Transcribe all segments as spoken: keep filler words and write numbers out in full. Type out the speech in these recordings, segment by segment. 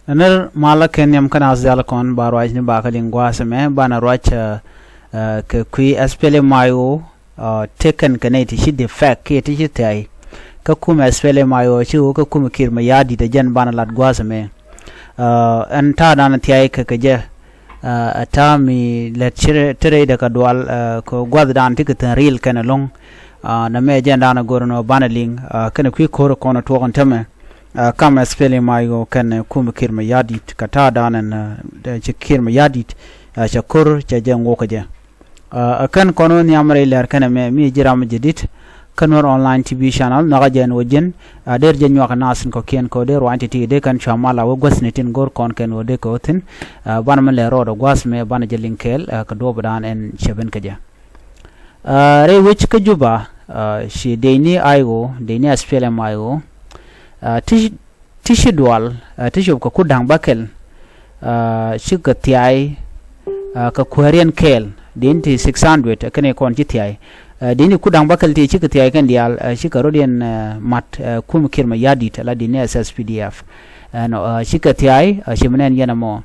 Nɛr malä kɛ nhiam kä naath diaal kɔn ba ruac ni ba kä liŋ gua̱a̱th ɛmɛ banɛ ruac, eh, eh, kɛ kui̱ S P L M I O, eh, tëkɛn kɛ nɛy ti ci defect kiɛ ti ci thiay. Kä kumɛ S P L M I O ci ɣöö kä kumɛ Kiir Mayardit ɛ jɛn banɛ lat gua̱a̱th ɛmɛ. Eh, ɛn ta̱a̱ danɛ thiay kɛ kɛ jɛ, eh, ɛ ta̱a̱ mi lät ci te rɛydɛ kɛ dual, eh, kɛ gua̱a̱th danɛ ti kɛ thi̱n ri̱i̱l kɛn ɛlɔ̱ŋ. Eh, nɛmɛ ɛ jɛn danɛ go̱r ɛn ɣöö banɛ liŋ, eh, kɛnɛ kui̱ ko̱r kɔn ɛ tuɔɔk ɛn tämɛ. Ah, kam S P L M I O kɛn, eh, kumɛ Kiir Mayardit kɛ ta̱a̱ danɛ, eh, ci Kiir Mayardit, eh, cɛ ko̱r cɛ jɛ ŋuɔk kɛ jɛ. Ah, ɛ kɛn kɔn wä nhiam rɛy lɛr kɛn ɛmɛ mi ji̱ ram jɛ dit kä Nuer Online T V channel nhɔakä jɛ ɛn wä ji̱n, ah, der jɛ nyuak naath in kɔ̱kiɛn kɛ wä der ruany ti̱ti̱ dee kɛn cua mal a wä guäth ni tin go̱r kɔn kɛn wä dee kɛ wä thi̱n. Ah, banɛ mi lɛ rɔɔdɛ gua̱a̱th mɛ banɛ jɛ liŋ kɛɛl, ah, kɛ duɔɔp dan ɛn cɛ ben kɛ jɛ. Ah, rɛy wec kä Juba, ah, ci dee ni I O, dee ni S P L M I O, ah, ti ti ci dual, eh, ti cop kɛ kut da̱ŋ bäkɛl, eh, cikɛ thiay, eh, kɛ kuääriɛn kɛɛl, di̱n ti six hundred, eh, kɛn kɔn ci thiay. Eh, di̱n ti kut da̱ŋ bäkɛl ti cikɛ thiay kɛn diaal, eh, cikɛ rɔ̱diɛn, eh, mat, eh, kum Kiir Mayardit, ala di̱n ni S S P D F. Ɛnɔ, eh, cikɛ thiay, eh, ci mi nɛn yɛn ɛmɔ.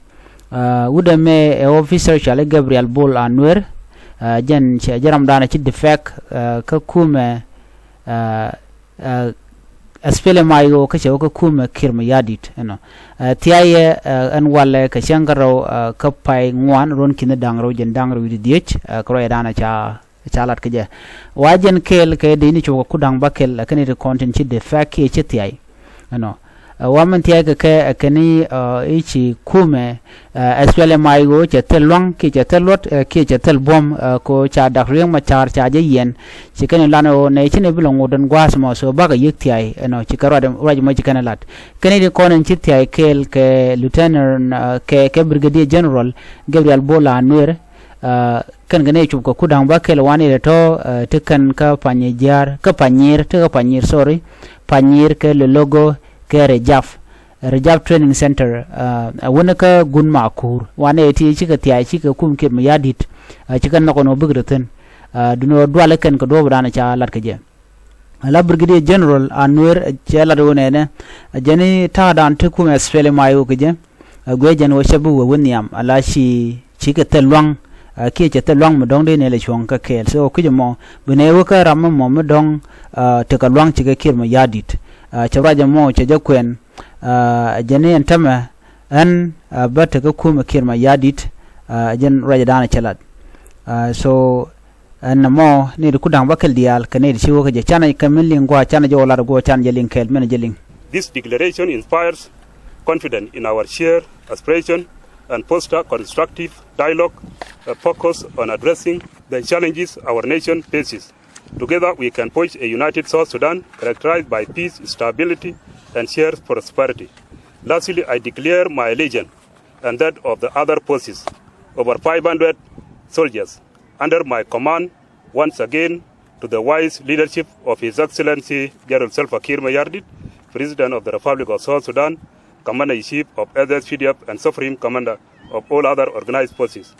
Eh, wut ɛmɛ ɛ officer cɔali Gabriel Bol Anuer, eh, jɛn cɛ jɛ ram danɛ ci defect, eh, kä kumɛ, eh, eh, S P L M I O kä cɛ wä kä kumɛ Kiir Mayardit, you know. Eh, thiayɛ, eh, ɛn walɛ kɛ cäŋ kä rɛw, eh, kä pay ŋuan ruɔ̱n ki̱ni da̱ŋ rɛw jɛn da̱ŋ rɛw wi̱cdɛ dhieec, eh, kɛ ruacɛ danɛ ca, ca lat kä jɛ. Wa jɛn kɛɛl kɛ dee ni cop kɛ kut da̱ŋ bäkɛl, eh, kɛn i̱ ti kɔn tin ci defect kiɛ ci thiay, you know. Eh, wa min thiay kɛ kɛ, eh, kɛn i̱, eh, i̱ ci kumɛ, eh, S P L M I O cɛ thil lua̱ŋ kiɛ cɛ thil luɔt, eh, kiɛ cɛ thil buɔ̱m, eh, ko ca Dak Riek Machar ca jɛ yiɛn. Ci kɛn i̱ lan ɣöö nɛ ci nɛ bi lɔ ŋot den gua̱a̱th mɔ, so bakɛ yiëk thiay ɛnɔ ci kɛ ruac, ruac mɔ ci kɛn i̱ lat. Kɛn i̱ ti kɔn in ci thiay kɛɛl kɛ Lieutenant, eh, kɛ, kɛ Brigadier General Gabriel Bol Anuer, eh, kɛn kɛ nɛ cop kɛ kut da̱ŋ bäkɛl wanɛ tɔ̱, eh, ti kɛn kä Panyijiar, kä Panyir, ti kä Panyir, sorry, Panyir kɛ Lologo kɛ Rejap. Rejap Training Center, ah, a wänä kä Gun Makur. Wanɛ ti cikɛ thiay cikɛ kum Kiir Mayardit, ah, cikɛ nhɔk ɛn ɣöö bikɛ rɔ thi̱n. Ah, duundɛ ɣöö dualɛ kɛn kɛ duɔ̱ɔ̱p danɛ ca lat kɛ jɛ. Ala Brigadier General Anuer, ah, cɛ lat ɣöö nɛnɛ, ah, jɛn i̱ ta̱a̱ dan ti kum S P L M I O kɛ jɛ. Ah, guiɛ jɛn ɣöö cɛ bi wee wä nhiam, ala ci, cikɛ thil lua̱ŋ, ah, kiɛ cɛ thil lua̱ŋ mi dɔ̱ŋ dee nɛ lɛ cuɔ̱ŋ kä kɛɛl. So, kui̱c ɛmɔ, bi nɛ wä kä ram ɛmɔ mi dɔ̱ŋ, ah, tekɛ lua̱ŋ cikɛ Kiir Mayardit. Ah, cɛ ruac ɛmɔ, cɛ jɛ kuɛn, ah, jɛn i̱ ɛn tämɛ, ɛn, ah, bä tekɛ kumɛ Kiir Mayardit, ah, jɛn ruacɛ danɛ cɛ lat. Ah, so, ɛn ɛmɔ, ni ti kut da̱ŋ bäkɛl diaal, kɛ ni ti ci wä kä jɛ. Canɛ kɛ min liŋ gua̱a̱, canɛ jɛ wä lat gua̱a̱, canɛ jɛ liŋ kɛɛl, min jɛ liŋ. This declaration inspires confidence in our shared aspiration and foster constructive dialogue, uh, focus on addressing the challenges our nation faces. Together we can forge a united South Sudan characterized by peace, stability, and shared prosperity. Lastly, I declare my allegiance and that of the other forces, over five hundred soldiers under my command, once again to the wise leadership of His Excellency General Salva Kiir Mayardit, President of the Republic of South Sudan, Commander-in-Chief of S S P D F and Supreme Commander of all other organized forces.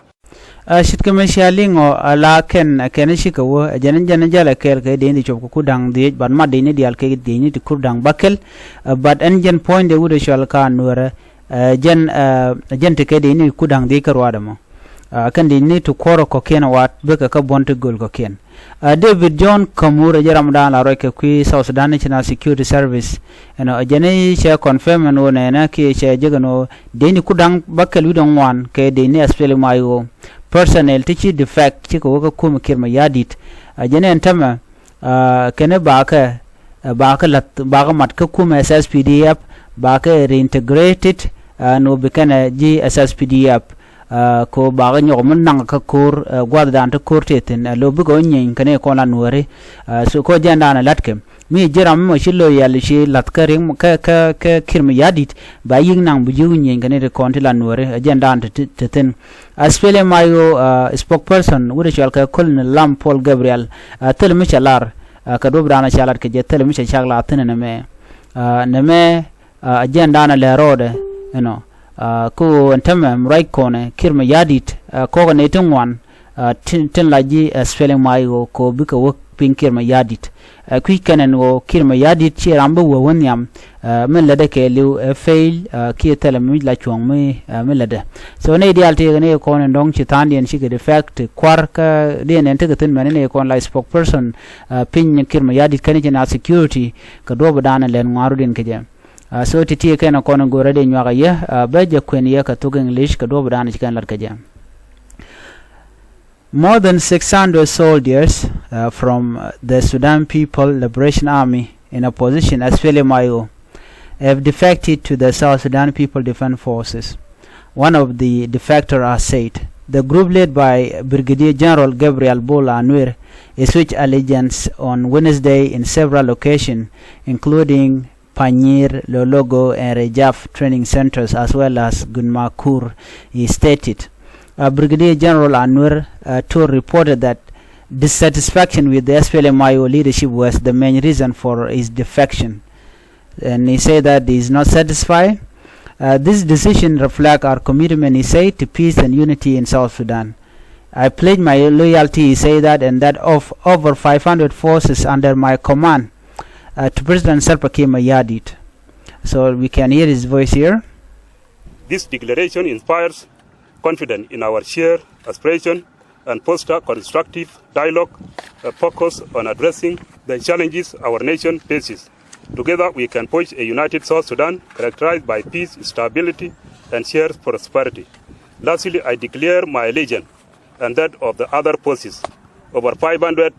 Ah, ce̱tkɛ mi cia liŋ ɔ, ah, la kɛn, ah, kɛn cikɛ wä, ah, jɛn, jɛn jälɛ kɛɛl kɛ dee ni cop kɛ ku da̱ŋ dhieec, but mat dee ni diaal kɛ dee ni ti kur da̱ŋ bäkɛl, ah, but ɛn jɛn puɔ̱nydɛ wut ɛ cɔal ka Nuɛrɛ, ah, jɛn, ah, jɛn ti kɛ dee ni ku da̱ŋ dhieec kä ruaadɛ mɔ. Ah, kɛn dee ni ti kuɔrɛ kɔ̱kiɛn waat bikɛ kä buɔ̱n ti göl kɔ̱kiɛn. Ah, David John Kamur ɛ jɛ ramdan la ruac kɛ kui̱ South Sudan National Security Service. Ɛnɔ, ɛ jɛn i̱ cɛ confirm ɛn ɣöö nɛnɛ kiɛ cɛ jek ɛn ɣöö dee ni ku da̱ŋ bäkɛl wi̱cdɛ ŋuan kɛ dee ni S P L M I O personnel ti ci defect cikɛ wä kä kumɛ Kiir Mayardit. Ɛ jɛn ɛn tämɛ, ah, kɛn i̱ bakɛ, ah, bakɛ la̱th, bakɛ mat kä kumɛ S S P D F, bakɛ reintegrated, ah, ɛn ɣöö bi kɛnɛ ji̱ S S P D F. Ah, ko bakɛ nyɔk mi naŋ kä ko̱r, ah, gua̱thdan ti ko̱r tëë thi̱n, ah, lo̱ bikɛ wä nyieny kɛn i̱ kɔn la Nuääri. Ah, so ko jɛn da̱a̱n ɛ la̱tkɛ. Mi ji̱ ram mi mɔ ci lo̱ yɛl ci la̱th kä riŋ kä, kä, kä Kiir Mayardit, ba yi̱k naŋ bi ji̱ wä nyieny kɛn i̱ ti kɔn ti la Nuääri, ah, jɛn da̱a̱n ti, ti, ti thi̱n. S P L M I O, ah, spokesperson, wut ɛ cɔal kɛ Colonel Lam Paul Gabriel, ah, thil mi cɛ lar, ah, kɛ duɔ̱p da̱a̱n ca lat kɛ jɛ thil mi cɛ cak la thi̱n nɛmɛ. Ah, nɛmɛ, ah, agenda nɛ lɛ rɔɔdɛ, you know, ah, kä ɣöö ɛn tämɛ mi ruac kɔnɛ Kiir Mayardit, ah, kɔkɛ nɛy ti ŋuan, Tin, tin la ji̱ SPLM-IO kɛ ɣöö bikɛ wä piny Kiir Mayardit. Kui̱ kɛn ɛn ɣöö Kiir Mayardit /ciɛ ram bä wä wä nhiam. Min lätdɛ kɛɛliw ɛ fail kiɛ thilɛ mi la cuɔ̱ŋ mi, mi lätdɛ. So nɛy diaal tëëkɛ nɛy kɔn in dɔ̱ŋ ci tha̱a̱ŋdiɛn cikɛ defect kua̱r kä diɛn ɛn tekɛ thi̱n mɛn nɛy kɔn la spokesperson piny Kiir Mayardit kɛn ci nath security kɛ duɔ̱ɔ̱p dan lɛn ŋua̱rudiɛn kɛ jɛ. So ti̱ti̱ kɛn kɔn in go̱rä dee nyuak a yɛ bä jɛ kuɛn yɛ kɛ thok English kɛ duɔ̱ɔ̱p dan ci kɛn lat kɛ jɛ. More than six hundred soldiers, uh, from, uh, the Sudan People Liberation Army in opposition, SPLM-IO, have defected to the South Sudan People Defense Forces. One of the defectors has said the group, led by Brigadier General Gabriel Bol Anwer, switched allegiance on Wednesday in several locations, including Panyir, Lologo, and Rejaf training centers, as well as Gunmakur, he stated. Uh, Brigadier General Anwer, uh, Tur reported that dissatisfaction with the SPLM-IO leadership was the main reason for his defection. And he said that he is not satisfied. Uh, this decision reflects our commitment, he said, to peace and unity in South Sudan. I pledge my loyalty, he said that, and that of over five hundred forces under my command, uh, to President Salva Kiir Mayardit. So we can hear his voice here. This declaration inspires confidence in our shared aspiration and foster constructive dialogue, uh, focus on addressing the challenges our nation faces. Together we can forge a united South Sudan characterized by peace, stability, and shared prosperity. Lastly, I declare my allegiance and that of the other forces, over five hundred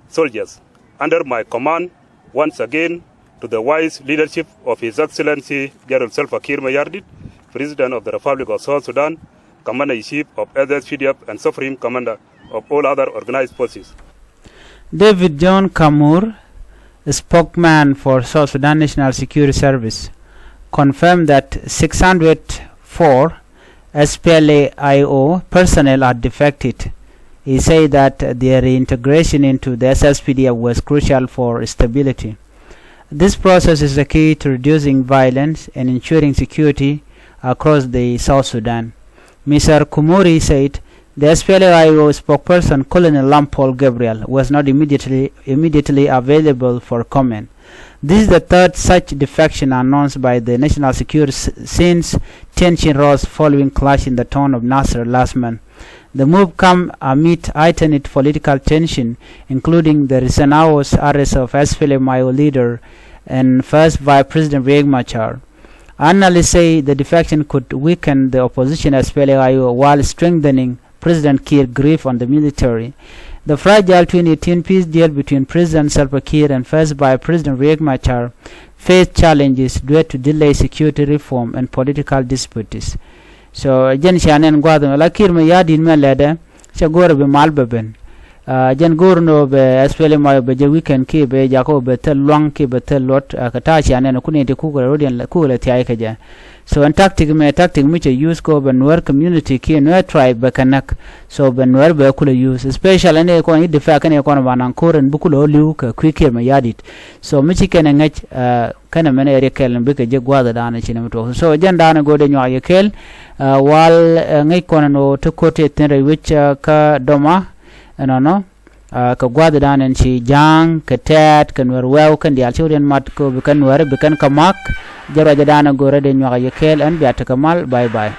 soldiers under my command, once again to the wise leadership of His Excellency General Salva Kiir Mayardit, President of the Republic of South Sudan, Commander-in-Chief of SSPDF and Supreme Commander of all other organized forces. David John Kamur, spokesman for South Sudan National Security Service, confirmed that six hundred four SPLA-IO personnel had defected. He said that their reintegration into the SSPDF was crucial for stability. This process is the key to reducing violence and ensuring security across the South Sudan. Mister Kumuri said the SPLA-IO spokesperson, Colonel Lampol Gabriel, was not immediately, immediately available for comment. This is the third such defection announced by the national security s-, since tension rose following clash in the town of Nasir last month. The move come amid heightened political tension, including the recent hours arrest of SPLM-IO leader and First Vice President Riek Machar. Analysts say the defection could weaken the opposition SPLA-IO while strengthening President Kiir grip on the military. The fragile twenty eighteen peace deal between President Salva Kiir and First Vice President Riek Machar faced challenges due to delayed security reform and political disputes. So jɛn cia nɛn gua̱a̱th ɛmɛ la Kiir Mayardit mɛ lɛtdɛ cɛ go̱o̱rɛ bi mal bɛ ben. Jɛn go̱o̱r ni ɣöö bɛ SPLM-IO bɛ jɛ weekend kiɛ bɛ jakä ɣöö bɛ thil lua̱ŋ kiɛ bɛ thil luɔt kɛ ta̱a̱ cia nɛn kuni ti kukɛ rɔ̱diɛn kukɛ lɛ thia̱a̱c kɛ jɛ. So ɛn tactic mɛ, tactic mi cɛ use kɛ ɣöö bɛ Nuer community kiɛ Nuer tribe bɛ kɛ näk. So bɛ Nuer bɛ kulɛ use, especially ni kɔn i̱ defect kɛn kɔn ba naŋ ko̱r ɛn bi kulɛ ɣä li̱w kɛ kui̱ Kiir Mayardit. So mi ci kɛn ɛ ŋäc kɛn ɛmɛn ɛ riɛk kɛl ni bikɛ ji̱ gua̱a̱th ɛ da̱a̱n ɛ ci ni mi tuɔɔk. So jɛn da̱a̱n ɛ go̱o̱r dee nyuak yɛ kɛl. Wal ɛ ŋäc kɔn ɛn ɣöö ti ko̱t ti thi̱n rɛy wec kä dɔma ɛnɔnɔ. Kɛ gua̱a̱th ɛ da̱a̱n ɛn ci Ja̱a̱ŋ kɛ Tɛɛt kɛ Nuɛr Wɛw kɛn diaal ci wä riɛn mat kɛ ɣöö bi kɛn Nuɛr bi kɛn kɛ ma̱k. Jɛ ruac ɛ da̱a̱n ɛ go̱o̱r dee nyuak yɛ kɛl ɛn bia tekɛ mal. Bye bye.